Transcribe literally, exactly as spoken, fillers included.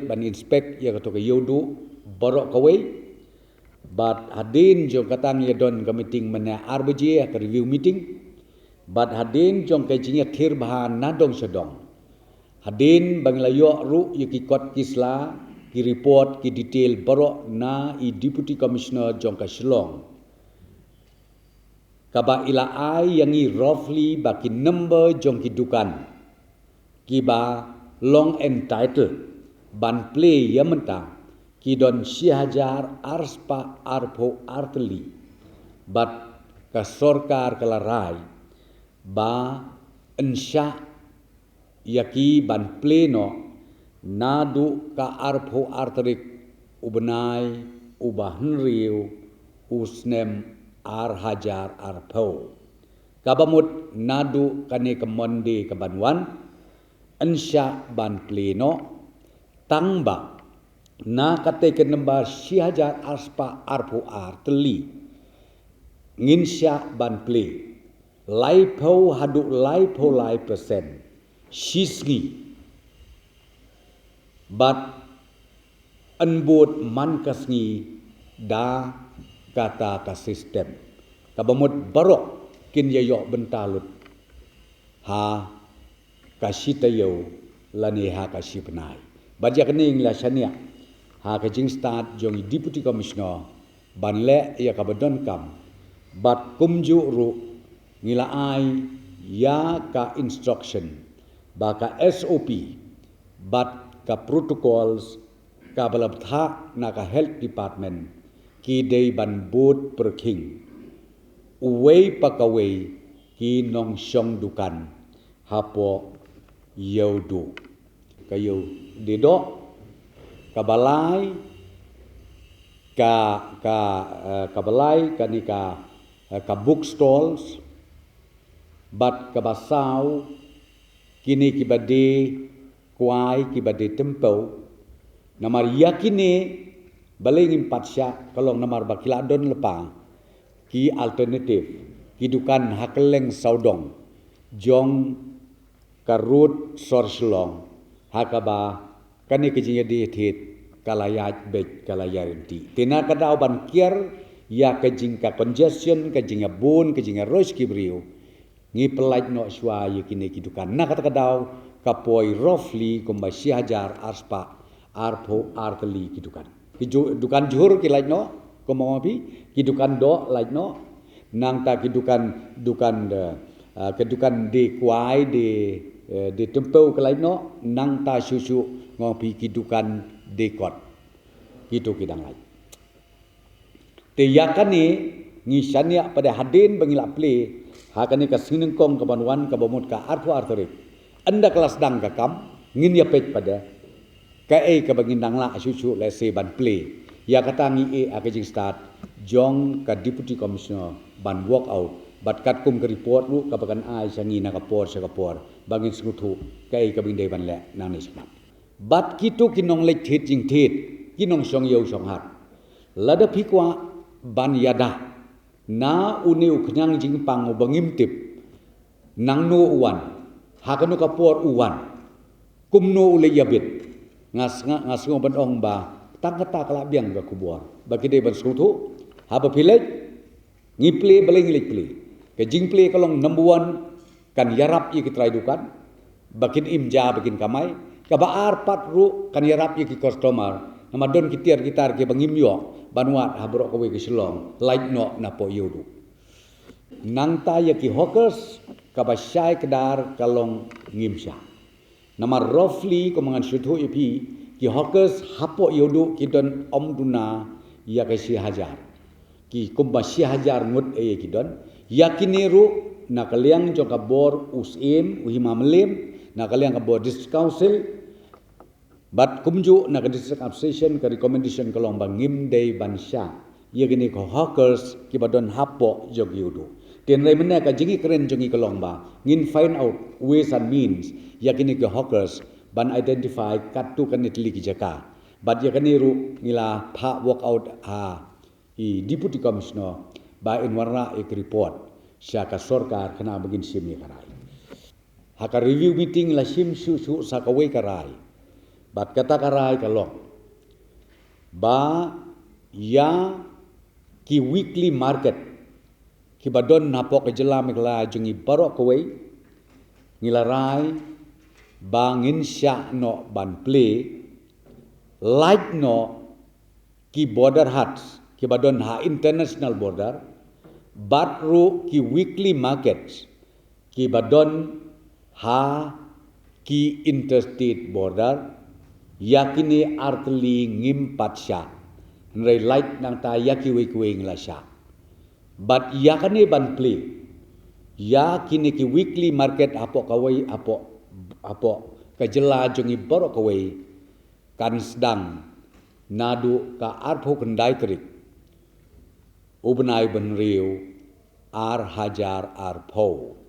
ban inspect ïa kato ka ïewduh baroh kawei. Bad hadien jong kata ngi ïa don ka meeting mynne ar baje, ka review meeting. Bad hadien jong ka jingïathir bha na dong sha dong, hadien ba ngi la ïoh ruh ïa ki kot ki sla, ki report, ki detail baroh na i Deputy Commissioner jong ka Shillong, kaba i la ai ïa ngi roughly ba ki number jong ki dukan kiba long entitled ban plie ïa mynta ki don shi hajar ar spah arphew ar tylli. Bad ka sorkar ka la rai ba yn shah ïa ki ban plie noh naduh ka arphew ar tarik u bnai uba hynriew u snem ar hajar arphew. Kaba mut naduh kane ka Monday kaban wan, yn shah ban plie noh, tang ba na kata ka number shi hajar ar spah arphew ar tylli, ngin shah ban plie laiphew haduh laiphew lai percent shi sngi. Bad yn bud man ka sngi da kata ka system, kaba mut baroh kin ïa ïoh bynta lut ha ka shi taïew lane ha ka shi bnai. Bad ïa kane ngi la shaniah ha ka jingstad jong i Deputy Commissioner ban leh ïa kaba donkam. Bad kumjuh ruh ngi la ai ïa ka instruction ba ka S O P bad ka protocols kaba la bthah na ka Health Department ki dei ban bud pyrkhing uwei pa kawei ki nongshong dukan hapoh ïewduh. Ka ïewduh, kaba lai ka, ka, eh, kaba lai kane ka, eh, ka book stalls, bad kaba saw kine kiba die kwai, kiba die tympew. Namar ïa kine balei ngim pat shah, ka long namar ba ki la don lypa ki alternative, ki dukan ha kylleng sawdong jong ka road sor Shillong, ha kaba kane ka jingïadie thied ka la ïaid beit, ka la ïaid ryntih. Te na ka daw ban kiar ïa ka jing, ka congestion, ka jingïabun, ka jingïarush ki briew, ngi pyllait noh shuwa ïa kine ki dukan. Na kata ka daw ka poi roughly kumba shi hajar ar spah arphew ar tylli ki dukan. Ki ju-, dukan jhur ki lait noh, kumba ma phi, ki dukan doh lait noh, nangta ki dukan, dukan, eh, ah, ki dukan die kwai, die, eh, die tympew ki lait noh, nangta shuh shuh ma phi ki dukan die kot. Kito ki dang lait. Te ïa kane ngi shaniah pat hadien ba ngi la plie ha kane ka sngi nyngkong kaban wan, kaba mut ka arphew ar tarik. Ynda ka la sdang ka kam, ngin ïa peit pat kaei kaba ngin dang lah shuh shuh lehse ban plie. Ïa kata ngi ïeh ha ka jingstad jong ka Deputy Commissioner ban work out bad katkum ka report ruh kaba kan ai sha ngi na ka por sha ka por, ba ngin sngewthuh kaei kaba ngin dei ban leh nangne shakhmat. Bad kito ki nongleit thied jingthied, ki nongshong ïew shong hat, lada phi kwah ban ïada na une u khñiang jingpang uba ngim tip nangno u wan, ha kano ka por u wan, kumno u leit ïabit, nga snga-, nga sngew ban ong ba tang kata ka la biang ka khubor ba ki dei ban sngewthuh. Haba phi leit, ngi plie, balei ngi leit plie? Ka jingplie ka long, number one, kan ïarap ïa ki trai dukan ba kin im ja, ba kin kamai. Kaba ar pat ruh, kan ïarap ïa ki customer, namar don ki tiar ki tar kiba ngim ïoh ban wad ha baroh kawei ka Shillong, lait noh napoh ïewduh. Nangta ïa ki hawkers, kaba shai kdar ka long ngim shah. Namar roughly, kumba ngan shu ïathuh ïa phi, ki hawkers hapoh ïewduh ki don ym duna ïa ka shi hajar. Ki kumba shi hajar ngut ïa ki don. Ïa kine ruh, na ka liang jong ka bor u Syiem, u Hima Mylliem, na ka liang ka bor District Council, bad kumjuh na ka District Administration, ka recommendation ka long ba ngim dei ban shah ïa kine ki hawkers kiba don hapoh jong ïewduh. Te hynrei mynne ka jingïakren jong ngi ka long ba ngin find out ways and means ïa kine ki hawkers, ban identify katto katne tylli ki jaka. Bad ïa kane ruh ngi la phah work out ha i Deputy Commissioner ba in wanrah ïa ka report sha ka sorkar khnang ba ngin shim ïa ka rai. Ha ka review meeting la shim shuh shuh sa kawei ka rai Bad kata ka rai ka long ba ïa ki weekly market kiba don hapoh ka jylla Meghalaya jong ngi baroh kawei, ngi la rai ba ngin shah noh ban plie, lait noh ki border hats kiba don ha international border, bad ruh ki weekly markets kiba don ha ki interstate border, ïa kine artylli ngim pat shah. Hynrei lait nangta ïa kiwei kiwei ngi la shah. Bad ïa kane ban plie ïa kine ki weekly market hapoh kawei, hapoh, hapoh ka jylla jong ngi baroh kawei, kan sdang naduh ka arphew khyndai tarik u bnai ba hynriew ar hajar arphew.